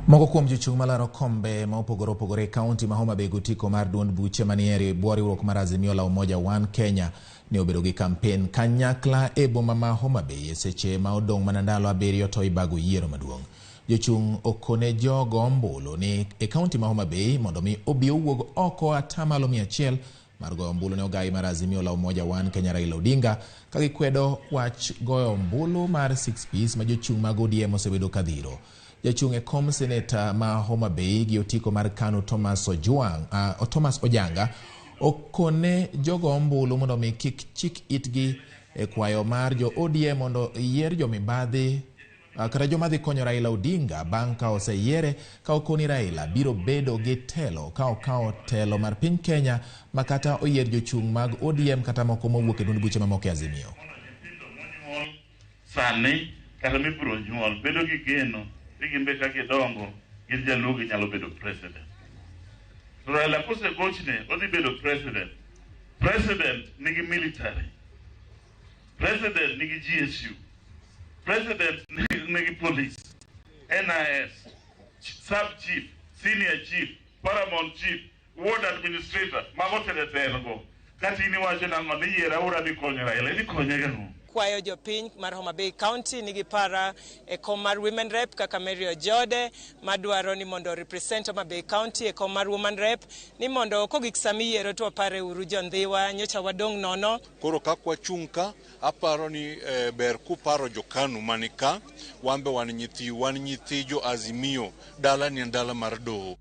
Moko kuom jochung' malaro kombe ma opogore opogore e kaunti ma Homa Bay gotiko mar duond buche manie e bwo riwruok mar Azimio la Umoja One Kenya ne obedo gi kampen kanyakla e boma ma Homa Bay e seche ma odong' mana ndalo 7 to ibago yiero maduong'. Jochung' okone jogo ombulu ni e kaunti ma Homa Bay mondo mi obi owuog oko 100% mar goyo ombulu ne ogai mar Azimio la Umoja One Kenya Raila Odinga ka gikwedo wach goyo ombulu mar 6 Ps ma jochung' mag ODM osebedo ka dhiro. Jachung' e kom seneta ma Homa Bay gi otiko mar KANU Thomas Ojwang, Thomas Ojanga okone jogo ombulu mondo mi kik chik itgi e kwayo mar jo ODM mondo yier jomibadhi kata joma dhi konyo Raila Odinga bang' ka oseyiere, ka okoni Raila biro bedo gi telo ka okawo telo mar piny Kenya ma kata oyier jochung' mag ODM kata moko mowuok e duond buche mamoko e Azimio. Sani kata mibiro nyuol bedo gi geno ni gin be ka gidongo gin Jaluo ginyalo bedo president. To Raila kosegochne odhi bedo president. President nigi military. President nigi GSU. President nigi police, NIS, sub chief, senior chief, paramount chief, ward administrator, mago te en go. Kata in iwacho nang'o ni yier aura dhi konyo Raila, idhi konye gang'o? Kwayo jopiny mar Homa Bay County nigi para e kom mar Women Rep kaka Mary Ojode madwaro ni mondo represent Homa Bay County e kom mar Woman Rep ni mondo kogik sama iyiero to wapare uru jondhiwa nyocha wadong' nono. Koro kaka wachung' ka, aparo ni ber kuparo jo KANU mani ka, wan be wan nyithi jo Azimio, dala ni en dala mar doho.